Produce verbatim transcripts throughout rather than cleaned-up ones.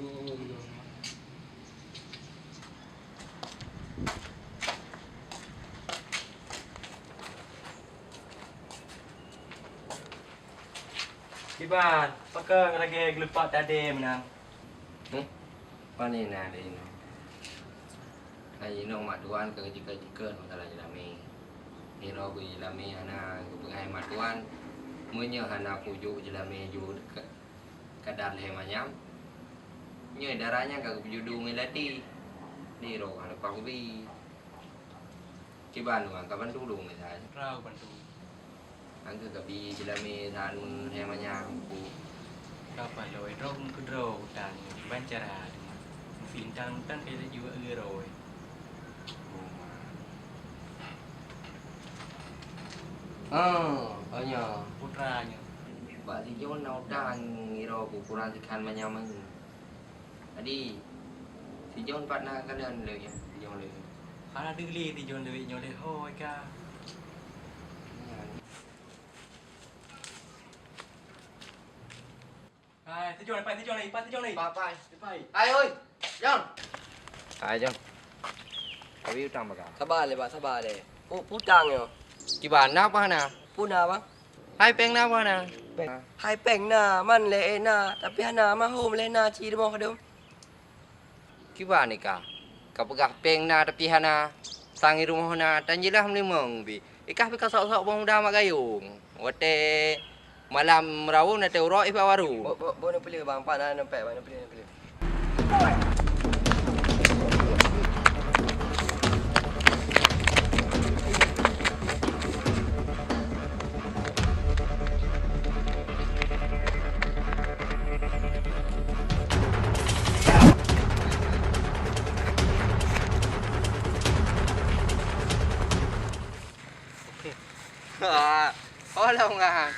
Kiban, pakon lagèe geulupak tadé meunan? Heh, pane na deh inoe? Hai inoe mak tuan ka jika-jika masalah jeulamé. Niro beu jeulamé hana geupeugah mak tuan, meunyoe hana pujok jeulamé jeuet ka-, kadar lhèe manyam, nyoe dara nyan ka geupeujudu ngon lati. Niro hana leupah geubi. Kiban urang ka bantu lôn meunan. Rau bantu. Angka kabi jeulamé saat meunyoe manyang ku. Ka paloi droe keudroe utang kiban cara teuma. Meusi utang-utang keu laju geurôi. Oh, oh nyoe. Putra nyoe. Bak sijon na utang ngiroe ku kurang sikhan manyang manyang. Adi, sijon pat na kalon lé nyoe, sijon lé. Hana deuli sijon lé nyoe lé hôi ka. Hai, sijon, pat sijon lé, pat sijon lé. Pat, pat. Pat. Hai, oi. Jon. Hai, Jon. Abi utang baka. Sabar lé, Bang, sabar lé. Pu-, putang nyoe. Kiban na apa na? Puna, Bang. Hai péng na, bah na? Péng. Hai péng na, man lé na, tapi hana mahom lé na ci rumoh dum. Kiban ikah, ka peugah péng na tapi hana, sang i rumoh na, tan jeulaih meulimong bi. Ikah pi ka sok-sok boh muda mak gayong. Watèe malam rawon watèe uroe ih bak warong. Bo, bo, bo na peuleueh bang, pat na, na pèk bang, na peuleueh, na peuleueh. Ah, holong ah.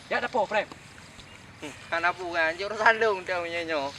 Ya dapo, Prem. Hana pu kan, jok sandong teu nyoe.